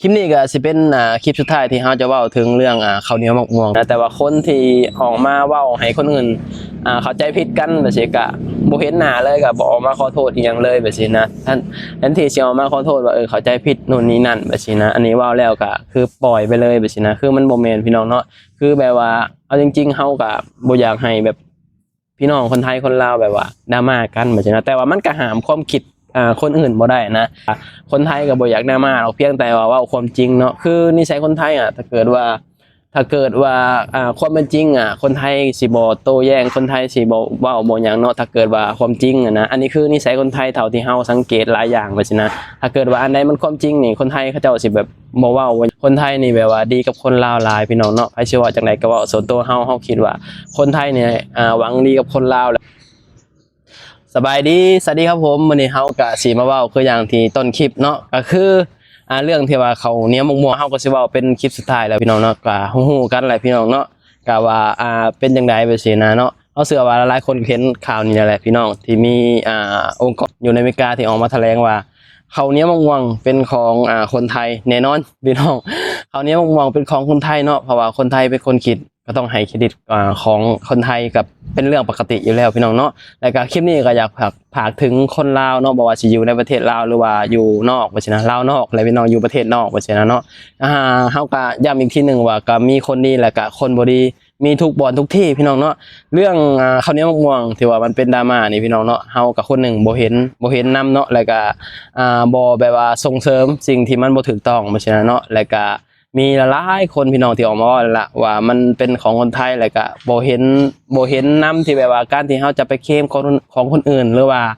ຄລິບນີ້ກໍຊິເປັນ ອ່າ ຄລິບສຸດທ້າຍທີ່ເຮົາຈະເວົ້າເຖິງເລື່ອງ ອ່າ ເຂົ້າໜຽວໝາກມ່ວງນະ. ແຕ່ວ່າຄົນທີ່ອອກມາເວົ້າໃຫ້ຄົນອື່ນ ອ່າ ເຂົ້າໃຈຜິດກັນແບບຊີ້ ກໍບໍ່ເຫັນໜ້າເລີຍ ກໍບໍ່ອອກມາຂໍໂທດອີ່ຫຍັງເລີຍແບບຊີ້ນະ. ແທນ ແທນທີ່ຊິອອກມາຂໍໂທດວ່າ ເອີ ເຂົ້າໃຈຜິດໂນ່ນນີ້ນັ້ນແບບຊີ້ນະ, ອັນນີ້ເວົ້າແລ້ວກໍຄືປ່ອຍໄປເລີຍແບບຊີ້ນະ. ຄືມັນບໍ່ແມ່ນ ພີ່ນ້ອງເນາະ, ຄືແບບວ່າ ເອົາຈິງໆ ເຮົາກໍບໍ່ຢາກໃຫ້ແບບ ພີ່ນ້ອງຄົນໄທຄົນລາວແບບວ່າດຣາມາກັນແບບຊີ້ນະ. ແຕ່ວ່າມັນກໍຫ້າມຄວາມຄິດ ອ່າ ຄົນອື່ນບໍ່ໄດ້ນະ. ຄົນໄທກໍບໍ່ຢາກດຣາມາດອກ, ພຽງແຕ່ວ່າເວົ້າຄວາມຈິງເນາະ. ຄືນິໄສຄົນໄທອະ ຖ້າເກີດວ່າ ຖ້າເກີດວ່າ ອ່າ ຄວາມເປັນຈິງອະ ຄົນໄທຊິບໍ່ໂຕ້ແຍ້ງ, ຄົນໄທຊິບໍ່ເວົ້າບໍ່ຫຍັງເນາະ. ຖ້າເກີດວ່າຄວາມຈິງອະນະ, ອັນນີ້ຄືນິໄສຄົນໄທເທົ່າທີ່ເຮົາສັງເກດຫຼາຍຢ່າງແບບຊີ້ນະ. ຖ້າເກີດວ່າອັນໃດມັນຄວາມຈິງນີ້ ຄົນໄທເຂົາເຈົ້າຊິແບບ ບໍ່ເວົ້າ. ຄົນໄທນີ້ແບບວ່າດີກັບຄົນລາວຫຼາຍ ພີ່ນ້ອງເນາະ. ໃຜຊິເວົ້າຈັ່ງໃດກໍເວົ້າ, ສ່ວນຕົວເຮົາ ເຮົາຄິດວ່າຄົນໄທນີ້ ອ່າ ຫວັງດີກັບຄົນລາວແຫຼະ. ສະບາຍດີ ສະຫວັດດີຄັບຜົມ. ມື້ນີ້ເຮົາກະຊິມາເວົ້າຄືຢ່າງທີ່ຕົ້ນຄລິບເນາະ, ກໍຄື ອ່າ ເລື່ອງທີ່ວ່າເຂົ້າໜຽວໝາກມ່ວງ ເຮົາກໍຊິເວົ້າເປັນຄລິບສຸດທ້າຍແລ້ວ ພີ່ນ້ອງເນາະ. ກໍຮູ້ໆກັນແຫຼະ ພີ່ນ້ອງເນາະ, ກໍວ່າ ອ່າ ເປັນຈັ່ງໃດແບບຊີ້ນະເນາະ. ເຮົາເຊື່ອວ່າຫຼາຍໆຄົນເຫັນຂ່າວນີ້ແຫຼະ ພີ່ນ້ອງ ທີ່ມີ ອ່າ ອົງກອນຢູ່ໃນອາເມລິກາທີ່ອອກມາຖະແຫຼງວ່າ ເຂົ້າໜຽວໝາກມ່ວງເປັນຂອງ ອ່າ ຄົນໄທແນ່ນອນ ພີ່ນ້ອງ. ເຂົ້າໜຽວໝາກມ່ວງເປັນຂອງຄົນໄທເນາະ, ເພາະວ່າຄົນໄທເປັນຄົນຄິດ ກໍຕ້ອງໃຫ້ເຄຣດິດ ອ່າ ຂອງຄົນໄທ ກໍເປັນເລື່ອງປົກກະຕິຢູ່ແລ້ວ ພີ່ນ້ອງເນາະ. ແລ້ວກໍຄລິບນີ້ກໍຢາກຝາກ ຝາກເຖິງຄົນລາວເນາະ, ບໍ່ວ່າຊິຢູ່ໃນປະເທດລາວ ຫຼືວ່າຢູ່ນອກວ່າຊີ້ນະ, ລາວນອກແຫຼະ ພີ່ນ້ອງ, ຢູ່ປະເທດນອກວ່າຊີ້ນະເນາະ. ອ່າ ເຮົາກໍຢ້ຳອີກທີໜຶ່ງວ່າ ກໍມີຄົນດີ ແລ້ວກໍຄົນບໍ່ດີ ມີທຸກບ່ອນທຸກທີ່ ພີ່ນ້ອງເນາະ. ເລື່ອງ ອ່າ ເຂົ້າໜຽວໝາກມ່ວງທີ່ວ່າມັນເປັນດຣາມານີ້ ພີ່ນ້ອງເນາະ, ເຮົາກໍຄົນໜຶ່ງບໍ່ເຫັນ ບໍ່ເຫັນນຳເນາະ, ແລ້ວກໍ ອ່າ ບໍ່ແບບວ່າສົ່ງເສີມສິ່ງທີ່ມັນບໍ່ຖືກຕ້ອງແບບຊີ້ນະເນາະ. ແລ້ວກໍມີຫຼາຍໆຄົນ ພີ່ນ້ອງ ທີ່ອອກມາເວົ້າແລ້ວລະ ວ່າມັນເປັນຂອງຄົນໄທ ແລ້ວກໍບໍ່ເຫັນ ບໍ່ເຫັນນຳທີ່ແບບວ່າການທີ່ເຮົາຈະໄປເຄມຂອງ ຂອງຄົນອື່ນ ຫຼືວ່າ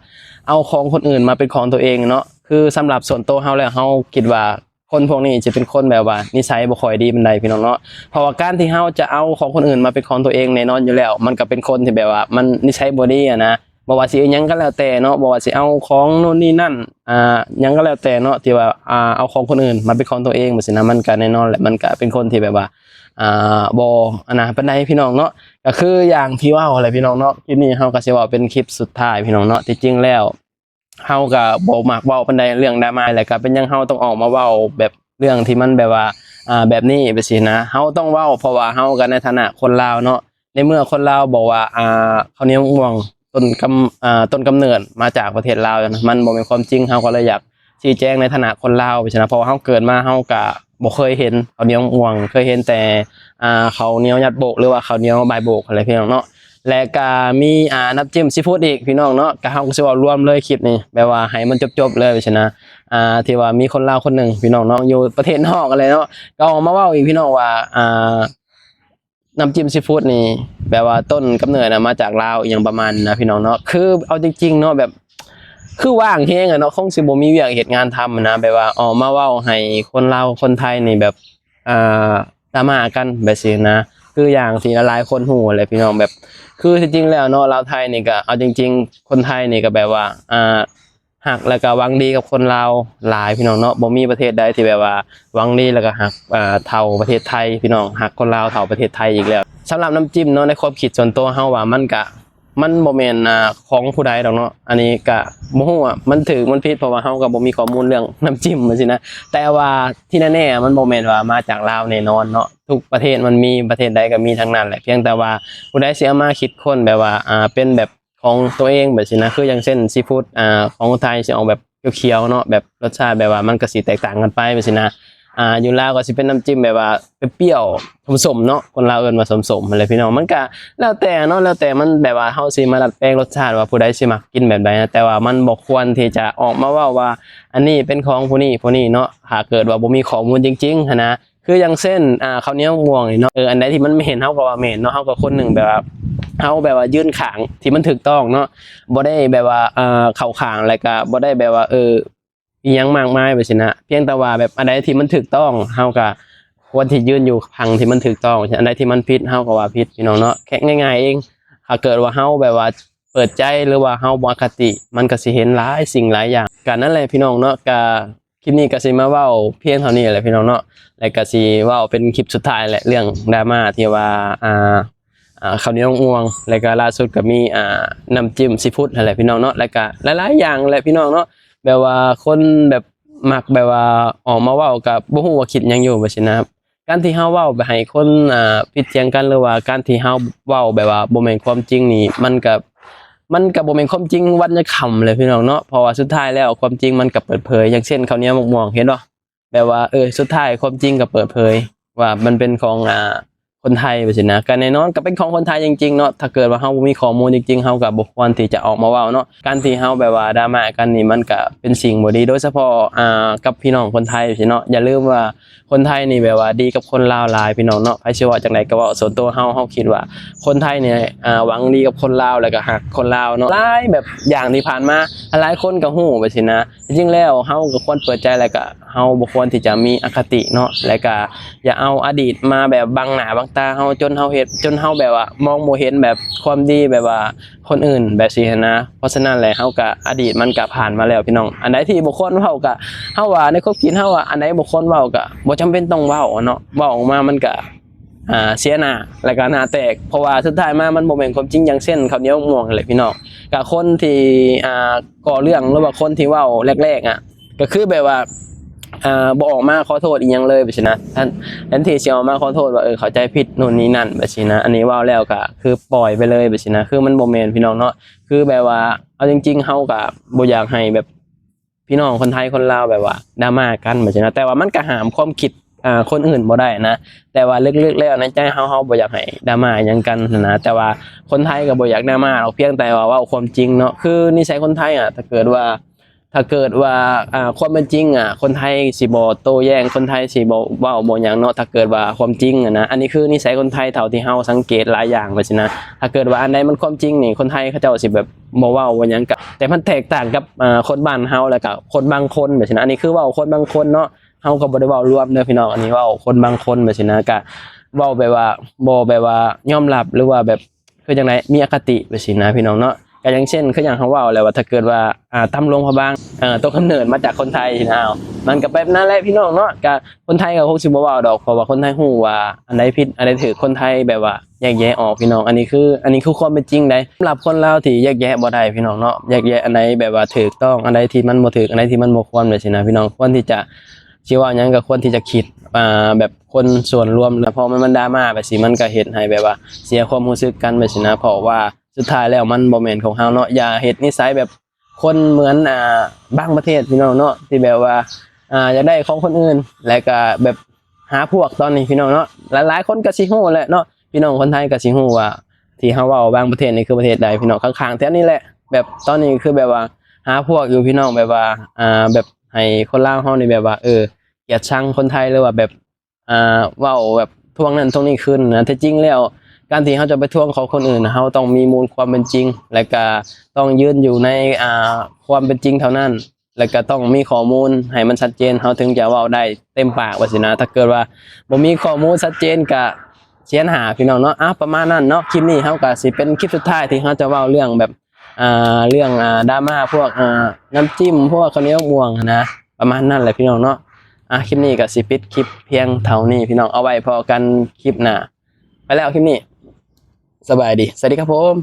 ເອົາຂອງຄົນອື່ນມາເປັນຂອງຕົວເອງເນາະ. ຄືສຳລັບສ່ວນຕົວເຮົາແລ້ວ ເຮົາຄິດວ່າ ຄົນພວກນີ້ຈະເປັນຄົນແບບວ່ານິໄສບໍ່ຄ່ອຍດີປານໃດ ພີ່ນ້ອງເນາະ. ເພາະວ່າການທີ່ເຮົາຈະເອົາຂອງຄົນອື່ນມາເປັນຂອງຕົວເອງ ແນ່ນອນຢູ່ແລ້ວ ມັນກໍເປັນຄົນທີ່ແບບວ່າມັນນິໄສບໍ່ດີອະນະ. ບໍ່ວ່າຊິອີ່ຫຍັງກໍແລ້ວແຕ່ເນາະ, ບໍ່ວ່າຊິເອົາຂອງໂນ່ນນີ້ນັ້ນ ອ່າ ຫຍັງກໍແລ້ວແຕ່ເນາະ ທີ່ວ່າ ອ່າ ເອົາຂອງຄົນອື່ນມາເປັນຂອງຕົວເອງແບບຊີ້ນະ, ມັນກໍແນ່ນອນແຫຼະ ມັນກໍເປັນຄົນທີ່ແບບວ່າ ອ່າ ບໍ່ອັນນະປານໃດ ພີ່ນ້ອງເນາະ. ກໍຄືຢ່າງທີ່ເວົ້າແຫຼະ ພີ່ນ້ອງເນາະ, ຄລິບນີ້ເຮົາກໍຊິເວົ້າເປັນຄລິບສຸດທ້າຍ ພີ່ນ້ອງເນາະ. ທີ່ຈິງແລ້ວ ເຮົາກໍບໍ່ມັກເວົ້າປານໃດເລື່ອງດຣາມາ ແລ້ວກໍເປັນຫຍັງເຮົາຕ້ອງອອກມາເວົ້າແບບເລື່ອງທີ່ມັນແບບວ່າ ອ່າ ແບບນີ້ແບບຊີ້ນະ. ເຮົາຕ້ອງເວົ້າ ເພາະວ່າເຮົາກໍໃນຖານະຄົນລາວເນາະ, ໃນເມື່ອຄົນລາວບອກວ່າ ອ່າ ເຂົ້າໜຽວໝາກມ່ວງຕົ້ນກຳ ອ່າ ຕົ້ນກຳເນີດມາຈາກປະເທດລາວນະ ມັນບໍ່ແມ່ນຄວາມຈິງ. ເຮົາກໍເລີຍຢາກຊີ້ແຈງໃນຖານະຄົນລາວແບບຊີ້ນະ, ເພາະວ່າເຮົາເກີດມາເຮົາກໍບໍ່ເຄີຍເຫັນເຂົ້າໜຽວໝາກມ່ວງ, ເຄີຍເຫັນແຕ່ ອ່າ ເຂົ້າໜຽວຍັດໂບກ ຫຼືວ່າເຂົ້າໜຽວບາຍໂບກຫັ້ນແຫຼະ ພີ່ນ້ອງເນາະ. ແລະກະມີ ອ່າ ນ້ຳຈິ້ມຊີຟູດອີກ ພີ່ນ້ອງເນາະ. ກະເຮົາກໍຊິເວົ້າລວມເລີຍຄລິບນີ້ ແບບວ່າໃຫ້ມັນຈົບໆເລີຍວ່າຊັ້ນນະ. ອ່າ ທີ່ວ່າມີຄົນລາວຄົນໜຶ່ງ ພີ່ນ້ອງເນາະ ຢູ່ປະເທດນອກຫັ້ນແຫຼະເນາະ, ກໍອອກມາເວົ້າອີກ ພີ່ນ້ອງ ວ່າ ອ່າ ນ້ຳຈິ້ມຊີຟູດນີ້ ແບບວ່າຕົ້ນກຳເນີດນະມາຈາກລາວ ອີ່ຫຍັງປະມານນັ້ນນະ ພີ່ນ້ອງເນາະ. ຄືເອົາຈິງໆເນາະ ແບບ ຄືວ່າງແຮງອະເນາະ, ຄົງຊິບໍ່ມີວຽກເຮັດງານທຳນະ, ແບບວ່າອອກມາເວົ້າໃຫ້ຄົນລາວຄົນໄທນີ້ແບບ ອ່າ ດຣາມາກັນແບບຊີ້ນະ. ຄືຢ່າງທີ່ຫຼາຍໆຄົນຮູ້ແຫຼະ ພີ່ນ້ອງ, ແບບ ຄືທີ່ຈິງແລ້ວເນາະ ລາວໄທນີ້ກໍ ເອົາຈິງໆ ຄົນໄທນີ້ກໍແບບວ່າ ອ່າ ຮັກ ແລ້ວກໍຫວັງດີກັບຄົນລາວຫຼາຍ ພີ່ນ້ອງເນາະ. ບໍ່ມີປະເທດໃດທີ່ແບບວ່າຫວັງດີ ແລ້ວກໍຮັກ ເອີ ເທົ່າປະເທດໄທ ພີ່ນ້ອງ, ຮັກຄົນລາວເທົ່າປະເທດໄທອີກແລ້ວ. ສຳລັບນ້ຳຈິ້ມເນາະ ໃນຄວາມຄິດສ່ວນຕົວເຮົາວ່າ ມັນກະ ມັນບໍ່ແມ່ນ ອ່າ ຂອງຜູ້ໃດດອກເນາະ, ອັນນີ້ກະບໍ່ຮູ້ວ່າມັນຖືກມັນຜິດ ເພາະວ່າເຮົາກໍບໍ່ມີຂໍ້ມູນເລື່ອງນ້ຳຈິ້ມຈັ່ງຊີ້ນະ. ແຕ່ວ່າທີ່ແນ່ໆ ມັນບໍ່ແມ່ນວ່າມາຈາກລາວແນ່ນອນເນາະ, ທຸກປະເທດມັນມີ, ປະເທດໃດກໍມີທັງນັ້ນແຫຼະ. ພຽງແຕ່ວ່າຜູ້ໃດຊິເອົາມາຄິດຄົ້ນແບບວ່າ ອ່າ ເປັນແບບຂອງຕົວເອງແບບຊີ້ນະ, ຄືຢ່າງເຊັ່ນຊີຟູດ ອ່າ ຂອງຄົນໄທຊິອອກແບບຂຽວໆເນາະ, ແບບລົດຊາດແບບວ່າມັນກໍຊິແຕກຕ່າງກັນໄປແບບຊີ້ນະ. ອ່າ ຢູ່ລາວກໍຊິເປັນນ້ຳຈິ້ມແບບວ່າ ປຽວໆ ສົ້ມໆເນາະ, ຄົນລາວເອີ້ນວ່າສົ້ມໆຫັ້ນແຫຼະ ພີ່ນ້ອງ. ມັນກະແລ້ວແຕ່ເນາະ, ແລ້ວແຕ່ມັນແບບວ່າເຮົາຊິມາດັດແປງລົດຊາດວ່າຜູ້ໃດຊິມັກກິນແບບໃດນະ, ແຕ່ວ່າມັນບໍ່ຄວນທີ່ຈະອອກມາເວົ້າວ່າ ອັນນີ້ເປັນຂອງຜູ້ນີ້ຜູ້ນີ້ເນາະ, ຖ້າເກີດວ່າບໍ່ມີຂໍ້ມູນຈິງໆຫັ້ນນະ. ຄືຢ່າງເຊັ່ນ ອ່າ ເຂົ້າໜຽວໝາກມ່ວງນີ້ເນາະ, ເອີ ອັນໃດທີ່ມັນແມ່ນເຮົາກໍວ່າແມ່ນເນາະ, ເຮົາກໍຄົນໜຶ່ງແບບວ່າ ເຮົາແບບວ່າຢືນຂ້າງທີ່ມັນຖືກຕ້ອງເນາະ, ບໍ່ໄດ້ແບບວ່າ ເອີ ເຂົ້າຂ້າງ ແລ້ວກໍບໍ່ໄດ້ແບບວ່າ ເອີ ອີ່ຫຍັງມາກມາຍແບບຊີ້ນະ. ພຽງແຕ່ວ່າແບບອັນໃດທີ່ມັນຖືກຕ້ອງ ເຮົາກໍຄວນທີ່ຢືນຢູ່ຝັ່ງທີ່ມັນຖືກຕ້ອງ, ອັນໃດທີ່ມັນຜິດ ເຮົາກໍວ່າຜິດ ພີ່ນ້ອງເນາະ. ແຄ່ງ່າຍໆເອງ, ຖ້າເກີດວ່າເຮົາແບບວ່າເປີດໃຈ ຫຼືວ່າເຮົາບໍ່ອະຄະຕິ ມັນກໍຊິເຫັນຫຼາຍສິ່ງຫຼາຍຢ່າງ. ກໍນັ້ນແຫຼະ ພີ່ນ້ອງເນາະ, ກໍຄລິບນີ້ກໍຊິມາເວົ້າພຽງເທົ່ານີ້ແຫຼະ ພີ່ນ້ອງເນາະ, ແລ້ວກໍຊິເວົ້າເປັນຄລິບສຸດທ້າຍແຫຼະ ເລື່ອງດຣາມາທີ່ວ່າ ອ່າ ອ່າ ເຂົ້າໜຽວໝາກມ່ວງ ແລ້ວກໍລ່າສຸດກໍມີ ອ່າ ນ້ຳຈິ້ມຊີຟູດຫັ້ນແຫຼະ ພີ່ນ້ອງເນາະ, ແລ້ວກໍຫຼາຍໆຢ່າງແຫຼະ ພີ່ນ້ອງເນາະ. ແບບວ່າຄົນແບບ ມັກແບບວ່າອອກມາເວົ້າ ກໍບໍ່ຮູ້ວ່າຄິດຫຍັງຢູ່ ແບບຊີ້ນະ. ການທີ່ເຮົາເວົ້າໄປໃຫ້ຄົນ ອ່າ ຜິດຖຽງກັນ ຫຼືວ່າການທີ່ເຮົາເວົ້າແບບວ່າບໍ່ແມ່ນຄວາມຈິງນີ້ ມັນກໍ ມັນກໍບໍ່ແມ່ນຄວາມຈິງວັນຍະຄ່ຳແຫຼະ ພີ່ນ້ອງເນາະ. ເພາະວ່າສຸດທ້າຍແລ້ວຄວາມຈິງມັນກໍເປີດເຜີຍ. ຢ່າງເຊັ່ນ ເຂົ້າໜຽວໝາກມ່ວງ ເຫັນບໍ່? ແບບວ່າ ເອີ ສຸດທ້າຍຄວາມຈິງກໍເປີດເຜີຍວ່າມັນເປັນຂອງ ອ່າ ຄົນໄທ ແບບຊີ້ນະ. ກໍແນ່ນອນ ກໍເປັນຂອງຄົນໄທຈິງໆເນາະ. ຖ້າເກີດວ່າເຮົາບໍ່ມີຂໍ້ມູນຈິງໆ ເຮົາກໍບໍ່ຄວນທີ່ຈະອອກມາເວົ້າເນາະ. ການທີ່ເຮົາແບບວ່າດຣາມາກັນນີ້ ມັນກໍເປັນສິ່ງບໍ່ດີ ໂດຍສະເພາະ ອ່າ ກັບພີ່ນ້ອງຄົນໄທ ແບບຊີ້ເນາະ. ຢ່າລືມວ່າຄົນໄທນີ້ແບບວ່າດີກັບຄົນລາວຫຼາຍ ພີ່ນ້ອງເນາະ. ໃຜຊິເວົ້າຈັ່ງໃດກໍເວົ້າ, ສ່ວນຕົວເຮົາ ເຮົາຄິດວ່າຄົນໄທນີ້ ອ່າ ຫວັງດີກັບຄົນລາວ ແລ້ວກໍຮັກຄົນລາວເນາະ. ຫຼາຍແບບຢ່າງທີ່ຜ່ານມາ ຫຼາຍຄົນກໍຮູ້ ແບບຊີ້ນະ. ທີ່ຈິງແລ້ວເຮົາກໍຄວນເປີດໃຈ ແລ້ວກໍເຮົາບໍ່ຄວນທີ່ຈະມີອະຄະຕິເນາະ ແລ້ວກໍຢ່າເອົາອະດີດມາແບບບັງໜ້າບັງຕາເຮົາ ຈົນເຮົາເຮັດ ຈົນເຮົາແບບວ່າມອງບໍ່ເຫັນແບບຄວາມດີແບບວ່າຄົນອື່ນ ແບບຊີ້ຫັ້ນນະ. ເພາະສະນັ້ນແຫຼະ ເຮົາກໍ ອະດີດມັນກໍຜ່ານມາແລ້ວ ພີ່ນ້ອງ. ອັນໃດທີ່ບໍ່ຄວນເວົ້າ ກໍເຮົາວ່າໃນຄວາມຄິດເຮົາວ່າ ອັນໃດບໍ່ຄວນເວົ້າ ກໍບໍ່ຈຳເປັນຕ້ອງເວົ້າເນາະ. ເວົ້າອອກມາມັນກໍ ອ່າ ເສຍໜ້າ ແລ້ວກໍໜ້າແຕກ ເພາະວ່າສຸດທ້າຍມາມັນບໍ່ແມ່ນຄວາມຈິງ. ຢ່າງເຊັ່ນ ເຂົ້າໜຽວໝາກມ່ວງແຫຼະ ພີ່ນ້ອງ. ກໍຄົນທີ່ ອ່າ ກໍ່ເລື່ອງ ຫຼືວ່າຄົນທີ່ເວົ້າແລກໆ ອະ ກໍຄືແບບວ່າ ອ່າ ບໍ່ອອກມາຂໍໂທດອີ່ຫຍັງເລີຍ ແບບຊີ້ນະ. ແທນ ແທນທີ່ຊິອອກມາຂໍໂທດວ່າ ເອີ ເຂົ້າໃຈຜິດ ໂນ່ນນີ້ນັ້ນ ແບບຊີ້ນະ. ອັນນີ້ເວົ້າແລ້ວກໍຄືປ່ອຍໄປເລີຍ ແບບຊີ້ນະ. ຄືມັນບໍ່ແມ່ນ ພີ່ນ້ອງເນາະ. ຄືແບບວ່າ ເອົາຈິງໆ ເຮົາກໍບໍ່ຢາກໃຫ້ແບບ ພີ່ນ້ອງຄົນໄທຄົນລາວແບບວ່າດຣາມາກັນ ແບບຊີ້ນະ. ແຕ່ວ່າມັນກໍຫ້າມຄວາມຄິດ ອ່າ ຄົນອື່ນບໍ່ໄດ້ນະ. ແຕ່ວ່າເລິກໆແລ້ວໃນໃຈເຮົາ ເຮົາບໍ່ຢາກໃຫ້ດຣາມາຫຍັງກັນຫັ້ນນະ. ແຕ່ວ່າຄົນໄທກໍບໍ່ຢາກດຣາມາດອກ ພຽງແຕ່ວ່າເວົ້າຄວາມຈິງເນາະ. ຄືນິໄສຄົນໄທອະ ຖ້າເກີດວ່າ ຖ້າເກີດວ່າ ອ່າ ຄວາມເປັນຈິງອະ ຄົນໄທຊິບໍ່ໂຕ້ແຍ້ງ ຄົນໄທຊິບໍ່ເວົ້າບໍ່ຫຍັງເນາະ. ຖ້າເກີດວ່າຄວາມຈິງອະນະ. ອັນນີ້ຄືນິໄສຄົນໄທເທົ່າທີ່ເຮົາສັງເກດຫຼາຍຢ່າງ ແບບຊີ້ນະ. ຖ້າເກີດວ່າອັນໃດມັນຄວາມຈິງນີ້ ຄົນໄທເຂົາເຈົ້າຊິແບບບໍ່ເວົ້າບໍ່ຫຍັງ. ກໍ ແຕ່ມັນແຕກຕ່າງກັບ ອ່າ ຄົນບ້ານເຮົາ ແລ້ວກໍຄົນບາງຄົນ ແບບຊີ້ນະ. ອັນນີ້ຄືເວົ້າຄົນບາງຄົນເນາະ ເຮົາກໍບໍ່ໄດ້ເວົ້າລວມເດີ ພີ່ນ້ອງ. ອັນນີ້ເວົ້າຄົນບາງຄົນ ແບບຊີ້ນະ. ກໍເວົ້າແບບວ່າ ບໍ່ແບບວ່າຍອມຮັບ ຫຼືວ່າແບບ ຄືຈັ່ງໃດ ມີອະຄະຕິ ແບບຊີ້ນະ ພີ່ນ້ອງເນາະ. ກໍຢ່າງເຊັ່ນ ຄືຢ່າງເຮົາເວົ້າແຫຼະວ່າ ຖ້າເກີດວ່າ ອ່າ ຕຳຫຼວງພະບາງ ເອີ ຕົກກຳເນີດມາຈາກຄົນໄທຊີ້ນະ. ເອົາ ມັນກໍແບບນັ້ນແຫຼະ ພີ່ນ້ອງເນາະ. ກໍຄົນໄທກໍຄົງຊິບໍ່ເວົ້າດອກ ເພາະວ່າຄົນໄທຮູ້ວ່າອັນໃດຜິດ ອັນໃດຖືກ ຄົນໄທແບບວ່າແຍກແຍະອອກ ພີ່ນ້ອງ. ອັນນີ້ຄື ອັນນີ້ຄືຄວາມເປັນຈິງໃດ. ສຳລັບຄົນລາວທີ່ແຍກແຍະບໍ່ໄດ້ ພີ່ນ້ອງເນາະ ແຍກແຍະອັນໃດແບບວ່າຖືກຕ້ອງ ອັນໃດທີ່ມັນບໍ່ຖືກ ອັນໃດທີ່ມັນບໍ່ຄວນ ແບບຊີ້ນະ ພີ່ນ້ອງ. ຄວນທີ່ຈະ ຊິເວົ້າຫຍັງກໍຄວນທີ່ຈະຄິດ ອ່າ ແບບຄົນສ່ວນລວມ ແລ້ວເພາະມັນ ມັນດຣາມາແບບຊີ້ ມັນກໍເຮັດໃຫ້ແບບວ່າເສຍຄວາມຮູ້ສຶກກັນ ແບບຊີ້ນະ. ເພາະວ່າສຸດທ້າຍແລ້ວມັນບໍ່ແມ່ນຂອງເຮົາເນາະ. ຢ່າເຮັດນິໄສແບບຄົນເໝືອນ ອ່າ ບາງປະເທດ ພີ່ນ້ອງເນາະ ທີ່ແບບວ່າ ອ່າ ຢາກໄດ້ຂອງຄົນອື່ນ ແລ້ວກໍແບບຫາພວກ ຕອນນີ້ ພີ່ນ້ອງເນາະ ຫຼາຍໆຄົນກໍຊິຮູ້ແຫຼະເນາະ. ພີ່ນ້ອງຄົນໄທກໍຊິຮູ້ວ່າທີ່ເຮົາເວົ້າບາງປະເທດນີ້ຄືປະເທດໃດ ພີ່ນ້ອງ ຂ້າງໆແຖວນີ້ແຫຼະ. ແບບຕອນນີ້ຄືແບບວ່າຫາພວກຢູ່ ພີ່ນ້ອງ ແບບວ່າ ອ່າ ແບບໃຫ້ຄົນລາວເຮົານີ້ແບບວ່າ ເອີ ກຽດຊັງຄົນໄທ ຫຼືວ່າແບບ ອ່າ ເວົ້າແບບທວງນັ້ນທວງນີ້ຄືນນະ. ແທ້ຈິງແລ້ວ ການທີ່ເຮົາຈະໄປທວງຂອງຄົນອື່ນ ເຮົາຕ້ອງມີມູນຄວາມເປັນຈິງ ແລະກະຕ້ອງຢືນຢູ່ໃນ ອ່າ ຄວາມເປັນຈິງເທົ່ານັ້ນ ແລະກະຕ້ອງມີຂໍ້ມູນໃຫ້ມັນຊັດເຈນ ເຮົາເຖິງຈະເວົ້າໄດ້ເຕັມປາກວ່າຊີ້ນະ. ຖ້າເກີດວ່າບໍ່ມີຂໍ້ມູນຊັດເຈນກະເສຍໜ້າ ພີ່ນ້ອງເນາະ. ອ່າ ປະມານນັ້ນເນາະ ຄລິບນີ້ເຮົາກະຊິເປັນຄລິບສຸດທ້າຍທີ່ເຮົາຈະເວົ້າເລື່ອງແບບ ອ່າ ເລື່ອງ ອ່າ ດຣາມາພວກ ອ່າ ນ້ຳຈິ້ມ ພວກເຂົ້າໜຽວໝາກມ່ວງຫັ້ນນະ ປະມານນັ້ນແຫຼະພີ່ນ້ອງເນາະ. ອ່າ ຄລິບນີ້ກໍຊິປິດຄລິບພຽງເທົ່ານີ້ພີ່ນ້ອງ ເອົາໄວ້ພໍ້ກັນຄລິບໜ້າ. ໄປແລ້ວຄລິບນີ້ ສະບາຍດີ ສະຫວັດດີຄັບຜົມ.